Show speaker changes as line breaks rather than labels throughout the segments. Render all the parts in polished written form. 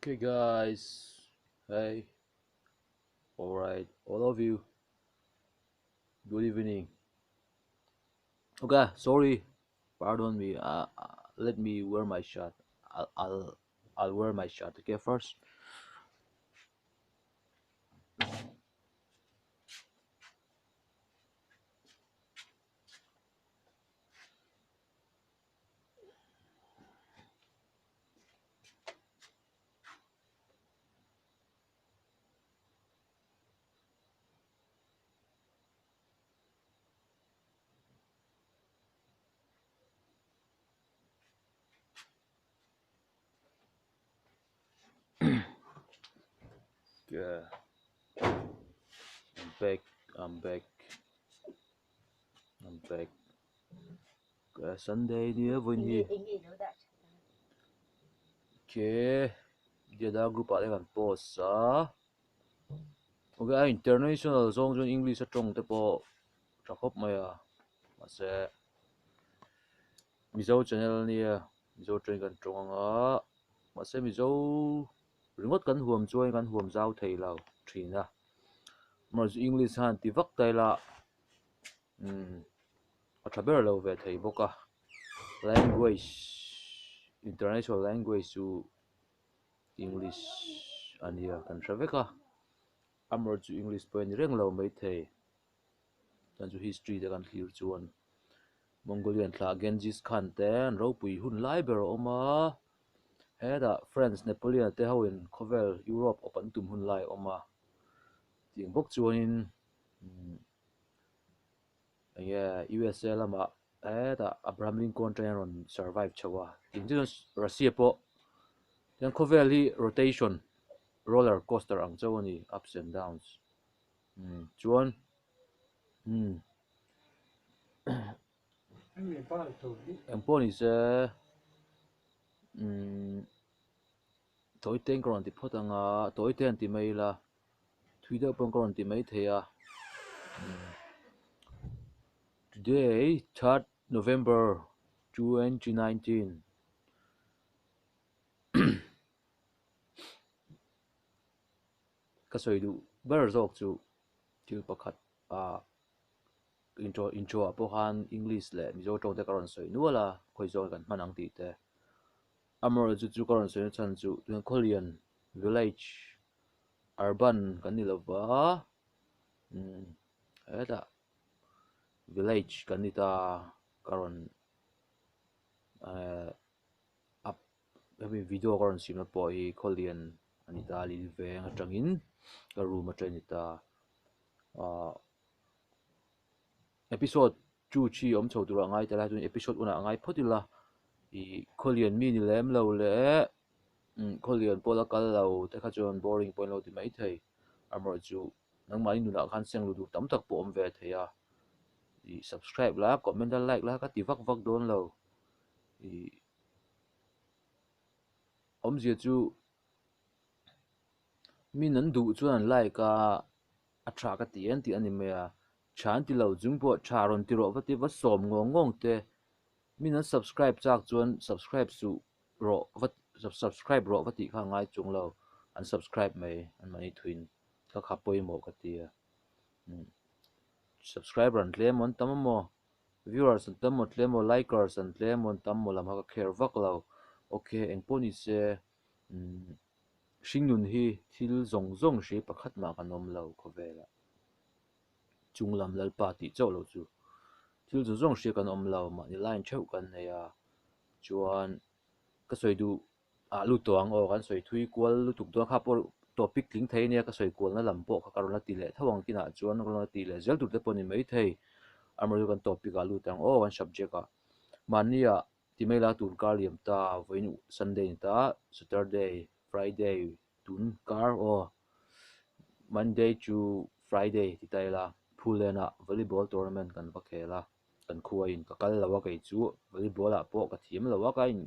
Okay, guys. Hey. Alright, all of you. Good evening. Okay, sorry. Pardon me. Uh, uh, let me wear my shirt. I'll, I'll I'll wear my shirt. Okay, first. Yeah. I'm back. I'm back. I'm back. Uh, Sunday ni a vawiin hi. Okay. Diada group ah te kan post a. Okay, a international zawng chuan English a tawng te pawh tha khawp mai a. Mahse Mizo channel ania Mizo tawngin kan tawng anga mahse Mizo ringawt kan huam chuan kan huam zau thei lo thin a. Amaherawhchu English khan ti vak ta ila umm a tha ber lo ve thei bawk a language international language chu english a nia kan hre vek a amaherawhchu english pawh a ni reng lo maithei chuan chu history te kan thlir chuan mongolian thlah Genghis Khan te an ropui hun lai ber a awm a hetah France Napoleon te ho in khawvel Europe awp an tum hun lai a awm a tiang bawk chuanin umm. Enge USA lamah hetah Abraham Lincoln atangin a rawn survive chho a tin chu Russia pawh tiang khawvel hi rotation roller coaster ang chauh a ni ups and downs umm chuan umm engpawh ni se umm tawi te in ka rawn ti phawt ang a tawi te an ti mai ila. Thui deuh pawh ka rawn ti mai thei a today third November 2019 ka sawi duh ber zawk chu thil pakhat ah intro intro ah pawh khan English leh Mizo tawng te ka rawn sawi nual a khawi zawng kan hman ang tih te amaherawhchu chu ka rawn sawi na chhan chu tuna khawlian village urban kan ni lova umm hetah village kan ni ta ka rawn ehh up hemi video ka rawn siamna pawh hi khawlian a ni ta lil veng atangin ka room atang a ni ta ahh episode two three awm chho turah ngai tel a chuan episode one ah ngai phawt ila ih khawlian mi ni lem lo leh umm khawlian pawh la kal lo te kha chuan boring pawh an lo ti mai thei amaherawhchu nangmahni nunah khan seng lutuk tam tak pawh a awm ve thei a ih subscribe la comment la like la ka ti vak vak dawn lo ih awmzia chu min an duh chuan an like a a tha ka ti em tih a ni mai a tha an ti lo chung pawh tha rawn ti rawh va ti va sawm ngawng ngawng te min an subscribe chak chuan subscribe suh rawh va subscribe rawh va tih kha a ngai chung lo an subscribe mai an mahni thuin ka kha pawimawh ka ti a umm subscriber an tlem an tam amaw viewers an tam maw tlem maw likers an tlem maw an tam maw lam kha ka care vak lo okay engpawh ni se umm hringnun hi thil zawng zawng hri pakhat mah kan awm lo khawvelah chunglam lalpa tih chauh lo chu thil zawng zawng hria kan awm lo mahni line theuh kan nei a chuan ka sawi duh ah lut tawh ang aw kan sawi thui kual lutuk dawn kha pawh topic tling thei ania ka sawi kualna lam pawh kha ka rawn la ti leh tho ang kinah chuan ka rawn la ti leh zel tur te pawh a ni maithei amaherawhchu kan topic ah lut ang aw kan subject ah mahni ah ti mai la tur kar liam ta vawiin Sunday ni ta Saturday Friday tun kar aw Monday to Friday ti ta ila Phullen ah volleyball tournament kan va khel a. Kan khuain ka kal lo a kei chu volleyball ah pawh ka thiam lo a ka in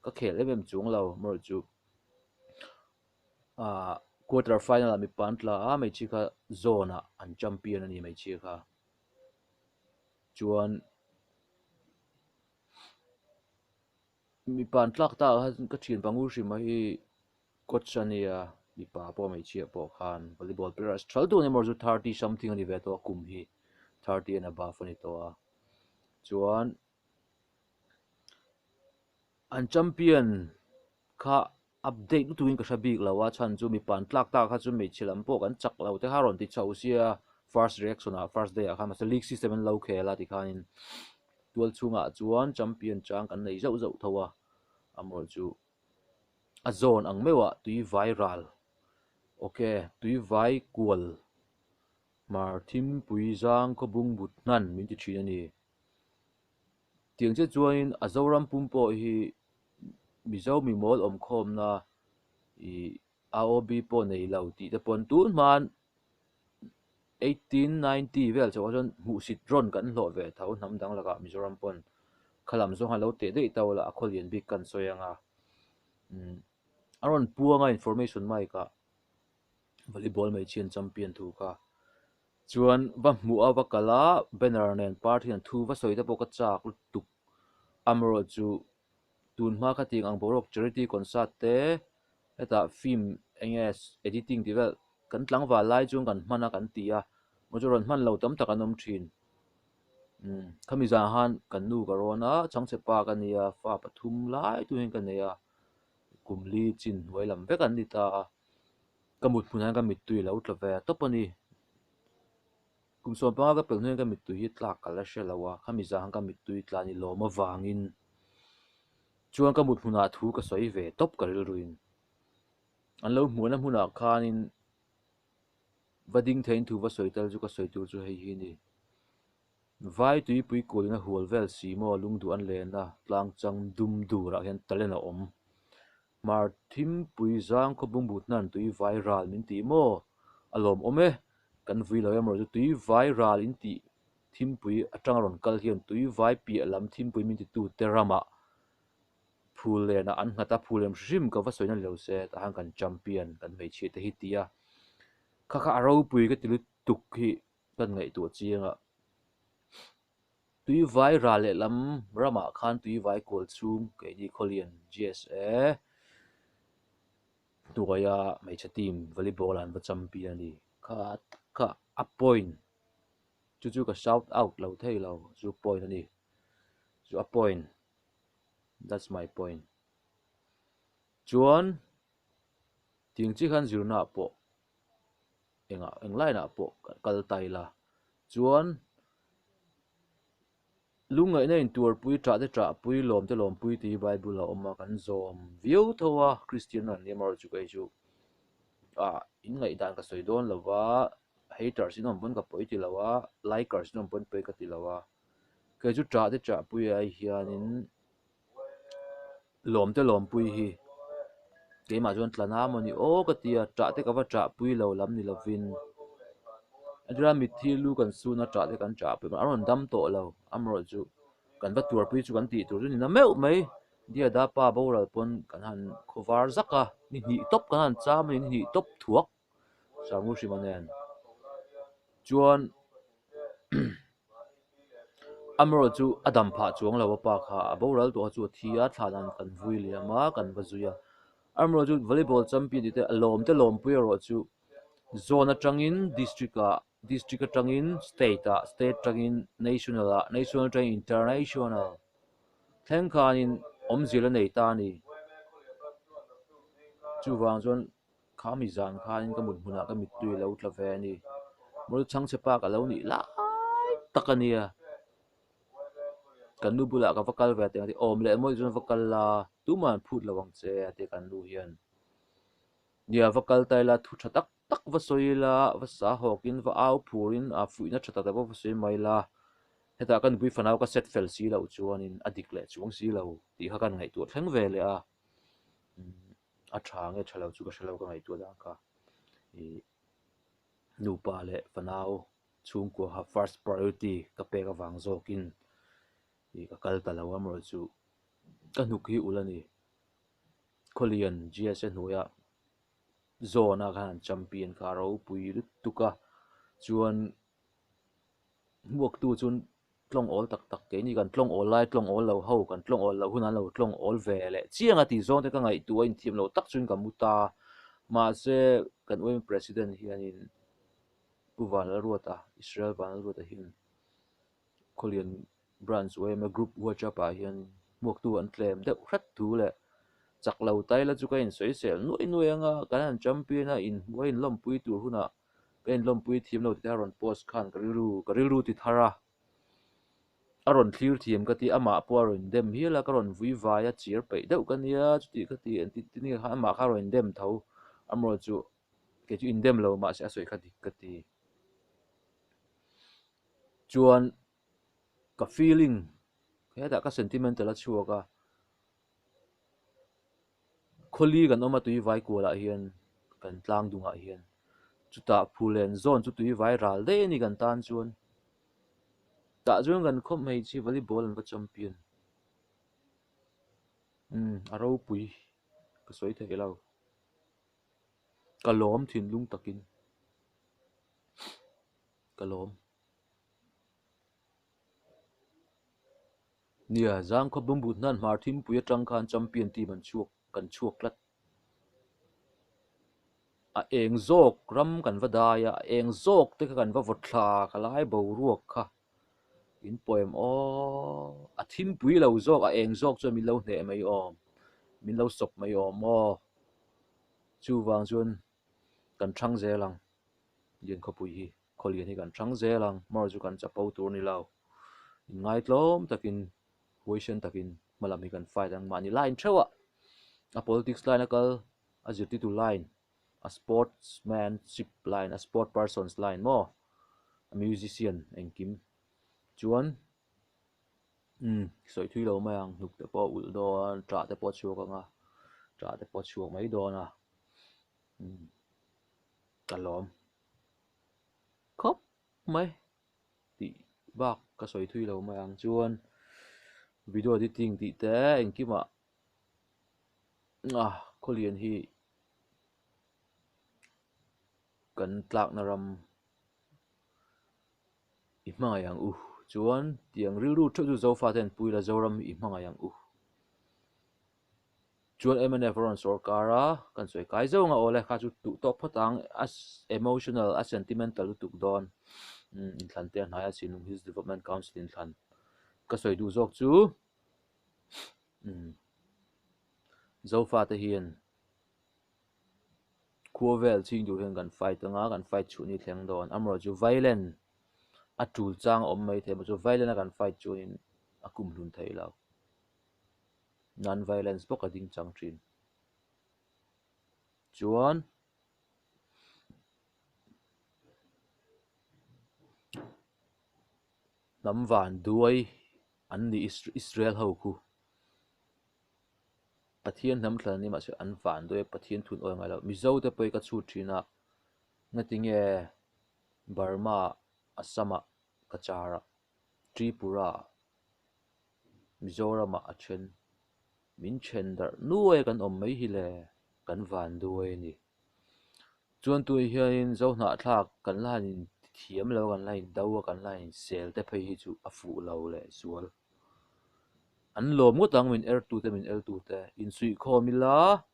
ka khel em em chuang lo amaherawh chu ahh quarter final ah mipa an tla a hmeichhia kha zone ah an champion a ni hmeichhia kha chuan mipa an tlak tak ah khan ka thian pangu hrim a hi. Coach a nia, mipa pawh hmeichhia pawh khan volleyball player a tha lutuk a ni maw chu 30 something a ni ve tawh a kum hi 30 and above a ni tawh a chuan an champion kha update lutuk in ka hre bik lo a chhan chu mipa an tlak tak kha chu hmeichhe lam pawh kan chak lo te kha rawn ti chho sia first reaction ah first day ah khan mahse league system an lo khel a tikhanin tual chhungah chuan champion chang kan nei zauh zauh tho a amaherawhchu a zawn ang meuh ah tui vai ral ok tui vai kual hmar thimpui zang khawbung but hnan min ti thin a ni. Tiang chiah chuanin a Zoram pum pawh hi Mizo mimawl awm khawmna ih AOB pawh nei lo tih te pawn tun hman 1890 vel chauh ah chuan hmuhsit rawn kan hlawh ve tho hnam dang lakah Mizoram pawn kha lam zawng a lo teh daih tho la a khawlian bik kan sawi ang a umm a rawn puang a information mic ah volleyball hmeichhia an champion thu kha. Chuan va hmuh a va kal a banner nen party hian thu va sawi te pawh ka chak lutuk amaherawhchu tun hma kha tiang ang boruak charity concert te hetah film eng nge editing tih vel kan tlangval lai chuan kan hman a kan ti a maw chu rawn hman lo tam tak an awm thin umm khami zan khan kan nu ka rawn a chhangchhe pa ka nia fa pathum lai tur hian ka nei a kum li chin hnuai lam vek an ni ta a. Ka mut hmun hian ka mittui a lo tla ve tawp a ni. Kum 15 ka pelh hnuaiin ka mittui hi tlak ka la hre lo a, khami zah khan ka mittui tla ni lawm avangin chuan ka mut hmunah thu ka sawi ve tawp ka rilruin. An lo hmuhna hmunah khanin va ding theiin thu va sawi tel chu ka sawi tur chu hei hi a ni. Vai tuipui kualina hual vel si maw lungduh an len a, tlang chang dum durah hian talent a awm. Hmar thimpui zang khaw bungbut hnan tui vai ral min tih maw? A lawmawm e, kan vui lo em erawh chu tui vai ral in tih thimpui atanga rawn kal hian tui vai piah lam thimpui min titu te ramah phul lenah an nghat a, phul lem hrim ka va sawi na ni lo se tah khan kan champion kan hmeichhia te hi ti a, kha kha a ropui ka ti lutuk hi kan ngaihtuah chiang a. Tuivai ral lehlam ramah khan tuivai kual chhung keini khawlian GSA hnuaia hmeichhe team volleyball an va champion a ni. Kha kha a point chu chu ka shout out lo thei lo chu point a ni chu a point that's my point chuan tiang chi khan zirna ah pawh engah eng line ah pawh kal ta ila chuan lungngaihna intuarpui ṭah te ṭahpui lawm te lawmpui tih hi bible a awm a kan zawm viau tho a Kristian an nia amaherawhchu kei chu ah in ngaihdan ka sawi dawn lo va haters in awm pawn ka pawi ti lo a likers in awm pawn pawi ka ti lo a kei chu ṭah te ṭahpui ai hianin. Lawm te lawmpui hi keimah chuan tla na mawni aw ka ti a ṭah te ka va ṭah pui lo lam ni lovin entirna mitthi lu kan sun a ṭah te kan ṭah pui a rawn dam tawh lo amaherawhchu kan va tuarpui chu kan tih tur chu ni na meuh mai Diada pa boral pawn kan han khawvar zak a ni hnih tawp kan han cham a ni ni hnih tawp thuak Sangu hrima nen chuan. Amaherawh chu a dam phah chuang lo a pa kha a boral tawh a chu a thi a thlan an kan vui liam a kan va zui a amaherawh chu volleyball champion tih te a lawm te lawmpui erawh chu zone atangin district ah district atangin state ah state atangin national ah national atangin international thleng khanin awmzia la nei ta a ni chuvang chuan. Kha mi zan khanin ka mut hmunah ka mittui a lo tla ve a ni. Mawlh chhangchhe pa ka lo nih lai tak a nia. Kan nu bulah ka va kal ve teh ang a ti, awm leh mawi chuan va kal la, tumah an phut lo ang che a ti kan nu hian. Nia va kal ta ila thu tha tak tak va sawi ila, va sa hawkin va au phurin a fuihna tha tak tak pawh va sawi mai ila, hetah ka nupui fanau ka set fel si loh chuanin a dik leh chuang si lo tih kha kan ngaihtuah thleng ve leh a. A tha nge tha lo chu ka hre lo ka ngaihtuah dan kha ih nupa leh fanau chhungkua kha first priority ka pek avang zawkin ih ka kal ta lo a amaherawhchu ka hnuk hi ulh a ni Khawlian G_S_A hnuaia zone ah khan an champion kha a ropui lutuk a chuan hmuaktu chuan. tlawng awl tak tak keini kan tlawng awl lai tlawng awl lo ho kan tlawng awl loh hunah an lo tlawng awl ve leh chiang a tih zawng te ka ngaihtuah a inthiam lo tak chuan ka mu ta. Mahse kan yma President hianin Pu Vanlalruata, Israel Vanlalruata hian Khawlian Branch yma Group WhatsApp ah hian hmuaktu an tlem deuh hret thu leh chak lo taila chu ka insawisel nuai nuai anga kan han champion a inhmuh a inlawmpui tur hunah ka inlawmpui thiam lo tih te a rawn post khan ka rilru ka rilru ti thar a. A rawn thlir thiam ka ti, amah pawh a rawn indem hial a, ka rawn vui vai a, chir peih deuh ka nia, chuti ka ti an ti ti nia khan amah kha a rawn indem tho, amaherawh chu kei chu indem lo mahse a sawi kha dik ka ti. Chuan ka feeling hetah ka sentimental a chhuak a, Khawli kan awm a tui vai kualah hian kan tlang dungah hian chutah phulen zawn chu tui vai ral daih a ni kan tan chuan tah chuan kan khaw hmeichhia volleyball an va champion umm a ropui ka sawi thei lo ka lawm thinlung takin ka lawm. Nia, Zangkhaw Bungbut hnan hmar thimpui atang khan champion team an chhuak kan chhuak tlat. A eng zawk ram kan va dai a, a eng zawk te kha kan va vaw thla ka lai boruak kha in pawim aw. A thimpui lo zawk a eng zawk chuan min lo hneh mai awm, min lo sawp mai awm aw. Chuvang chuan kan thang zel ang Liankhawpui hi. Khawlian hi kan hrang zel ang, hmar chu kan chapo tur a ni lo. Inngaitlawm takin, huaisen takin hma lam hi kan fight ang. Mahni line theuh a, a politics line a kal, a zirtirtu line, a sportsmanship line, a sport persons line maw, a musician engkim chuan umm sawi thui lo mai ang, hnuk te pawh a ulh dawn, ṭah te pawh a chhuak ang a, ṭah te pawh a chhuak mai dawn a, umm ka lawm. Khawp mai tih bak ka sawi thui lo mai ang chuan video editing tih te engkimah ah khawlian hi kan tlakna ram i hmangaih ang u chuan tiang rilru theuh chu Zofa te an pui la Zoram hi i hmangaih ang u. Chuan mnf a rawn sawrkar a, kan sawi kai zeuh ang a awle kha chu duh tawk phawt ang, a emotional a sentimental lutuk dawn umm inthlan te a hnai a Sinlung Hills Development Council inthlan ka sawi duh zawk chu umm Zofa te hian khua vel chhing tur hian kan fight anga kan fight chhuah ni thleng dawn amaherawhchu violent a tul chang a awm maithei amaherawhchu violent a kan fight chuanin a kumhlun theih lo. Non-violence bawk a ding chang thin. Chuan hnam van duai an ni Israel ho khu. Pathian hnam thlan an ni mahse an van duai a Pathian thun awi ngai lo. Mizo te pawh hi ka chhut thin a, ngatinge Burma ah, Assam ah, Cachar ah, Tripura ah Mizoramah a then. Min then darh nuai kan awm mai hi le, kan van duai a ni. Chuan tui hianin Zohnahthlak kan la han in thiam lo, kan la in do a, kan la in sel te phei hi chu a fuh lo leh zual. An lawm ngawt ang min er tute min el tute insuihkhawm ila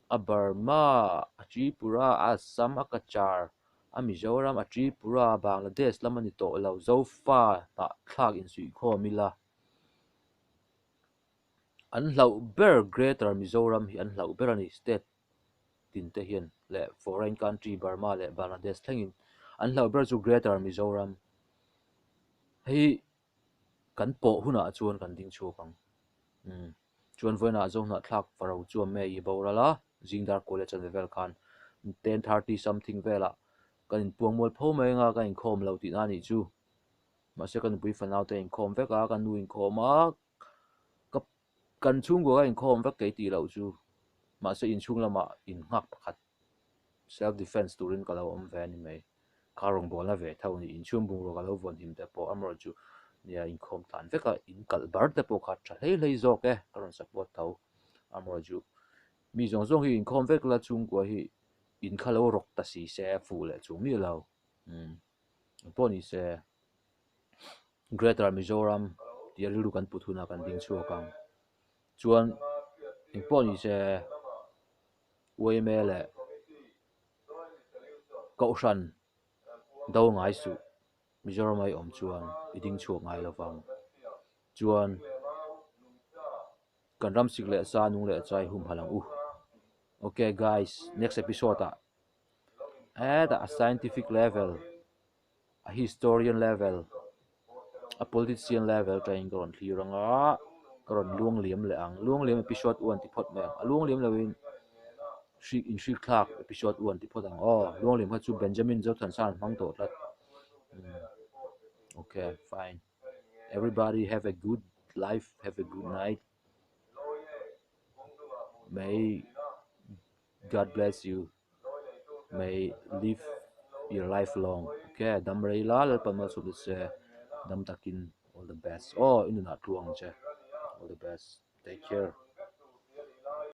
a Burma, a Tripura, a Assam, a Cachar, a Mizoram, a Tripura, Bangladesh lam a ni tawh lo, Zofa hnahthlak insuihkhawm ila. An hlauh ber Greater Mizoram hi an hlauh ber a ni, state tin te hian leh foreign country Burma leh Bangladesh thlengin an hlauh ber chu Greater Mizoram. Hei kan pawh hunah chuan kan ding chhuak ang. Umm chuan vawiinah Zohnahthlak faro chuan May i boral a, Zingdar College an ve vel khan 10:30 something velah kan inpuang mual pho mai anga kan inkhawm lo tihna a nih chu. Mahse ka nupui fanau te inkhawm vek a, ka nu inkhawm a, ka kan chhungkua ka inkhawm vek kei tih loh chu. Mahse inchhung lamah innghak pakhat self defence turin ka lo awm ve a ni mai. Kha rawngbawlna ve tho a ni, inchhung bungrua ka lo vawn him te pawh amaherawh chu nia inkhawm tlan vek a, in kalh bar te pawh kha tha hlei hlei zawk e, ka rawn support tho. Amaherawh chu mi zawng zawng hi inkhawm vek la chhungkua hi in kha lo rawk ta si se a fuh leh chung miah lo. Umm engpawh ni se Greater Mizoram tih a rilru kan put hunah kan ding chhuak ang. Chuan engpawh ni se. Yma leh Kohhran do ngai suh. Mizoram a i awm chuan i ding chhuak ngai lo vang. Chuan kan ram sik leh sa nung leh chai humhalh ang u. Okay guys, next episode ah hetah a scientific level, a historian level, a politician level atangin ka rawn thlir ang a, ka rawn luang liam leh ang. Luang liam episode one ti phawt mai ang. A luang liam loin hrik inhrik thlak episode one ti phawt ang aw. Luang liam kha chu Benjamin Zothansan hmang tawh tlat. Okay, fine. Everybody have a good life, have a good night. May God bless you. May live your life long. Okay, dam rei la lalpan malsawm te che dam takin all the best. Aw, i nunah tluang che. All the best. Take care.